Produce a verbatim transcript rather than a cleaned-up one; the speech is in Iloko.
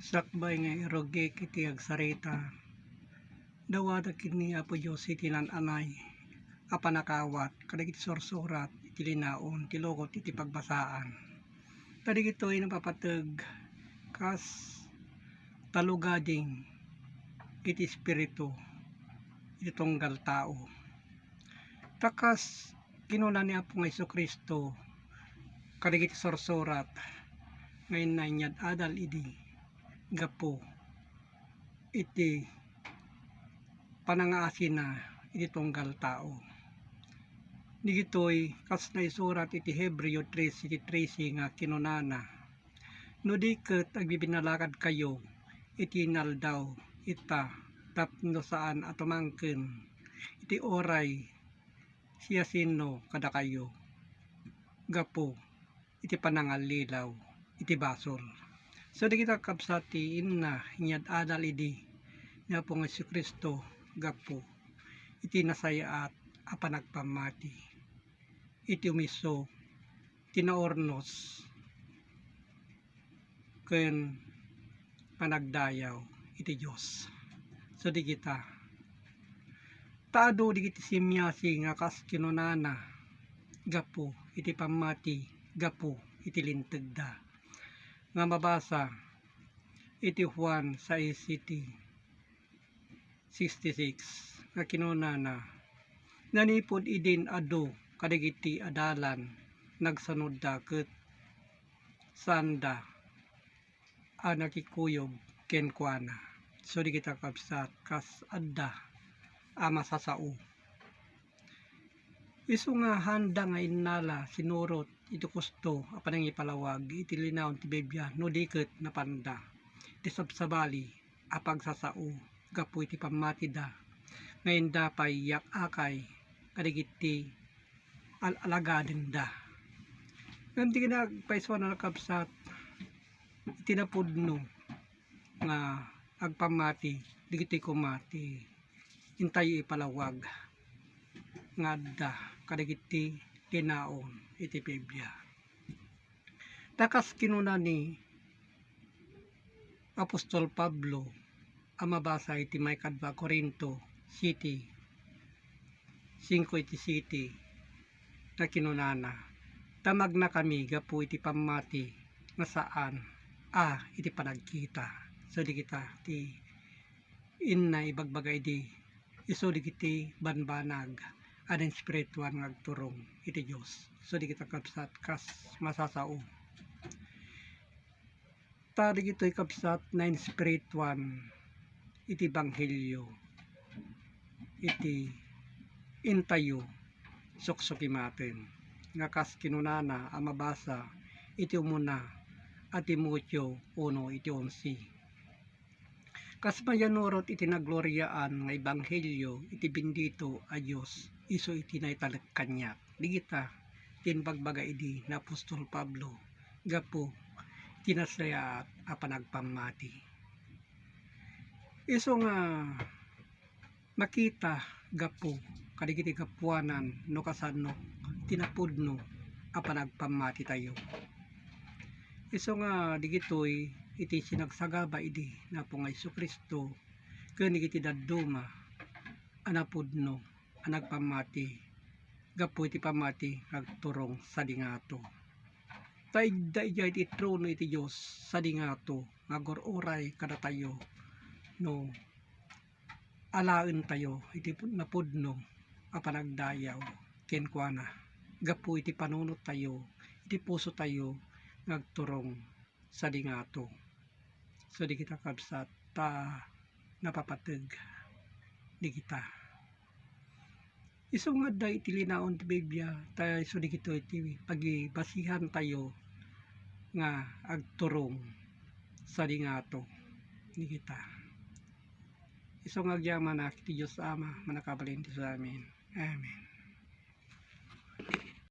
Sakbay nga irugik iti agsarita, dawada ken ni Apo Dios iti naan-anay a panakawat kadagiti sursurat iti linaon ti lukot iti pagbasaan. Ta dagitoy napapateg kas talugading iti espiritu iti tunggal tao. Ta kas kinuna ni Apo nga Jesu-Cristo kadagiti sursurat nga inna inyad-adal idi gapu iti panangaasina iti tunggal tao. Dagitoy kas naisurat iti Hebreo trese iti trese nga kinunana, "No di ket agbibinalakadkayo iti inaldaw ita tapno saan a tumangken iti uray siasino kadakayo gapu iti panangallilaw iti basol." So, dagita kabsat ti inna inyad-adal idi ni Apo nga Jesu-Cristo gapu iti nasayaat a panagpammati iti umiso ti naurnos ken panagdayaw iti Dios. So, dagita. Ta adu dagiti simiasi nga kas kinunana gapu iti pammati gapu iti lintegda nga mabasa iti Juan sais iti sixty-six nga kinunana, "Nanipud idin adu kadagiti adalan nagsanudda ket saanda a nakikuyog kenkuana." So, dagita kabsat, kas adda a masasao. Isu nga haanda nga innala, sinurot iti kusto a panangipalawag iti linaon ti Biblia, no di ket napanda ti sabsabali a pagsasao gapu iti pammatida nga inda pay yak-akay kadagiti al-alagadenda. Ngem ti kinapaysuan a nakabsat, iti napudno nga agpammati, dagitoy koma ti intayo ipalawag nga adda kadagiti linaon iti Biblia. Ta kas kinuna ni Apostol Pablo a mabasa iti maikadua Corinto siete, singko iti siete, nga kinunana, "Tamagnakami gapu iti pammati nga saan a iti panagkita." So, dagita ti inna ibagbaga idi isu dagiti banbanag a nainspirituan nga agturong iti Dios. So, dagita kabsat, kas masasao. Ta dagitoy kabsat nainspirituan iti ebanghelio iti intayo suksukimaten, nga kas kinunana a mabasa iti umuna a Timoteo uno iti onse. Kas mayanurot iti nagloriaan nga ebanghelio iti bendito a Dios, isu iti naitalek kaniak. Dagita ti imbagbaga idi ni apostol Pablo gapu iti nasayaat a panagpammati. Isu nga makita gapu kadagiti gapuanan no kasano ti napudno a panagpammatitayo. Isu nga dagitoy iti sinagsagaba idi ni Apo nga Jesu-Cristo ken dagiti dadduma a napudno a nagpammati gapu iti pammati nga agturong sadi ngato. Ta adda idiay iti trono iti Dios sadi ngato nga agur-uray kadatayo no alaentayo iti pu-, napudno a panagdayaw kenkuana gapu iti panunottayo, iti pusotayo nga agturong sadi ngato. So, dagita kabsat, ta napapateg dagita. Isu nga adda iti linaon ti Biblia, ta isu dagitoy ti pagibasihantayo nga agturong sadi ngato dagita. Isu nga agyamanak iti Dios Ama, mannakabalin ti amin. Amen.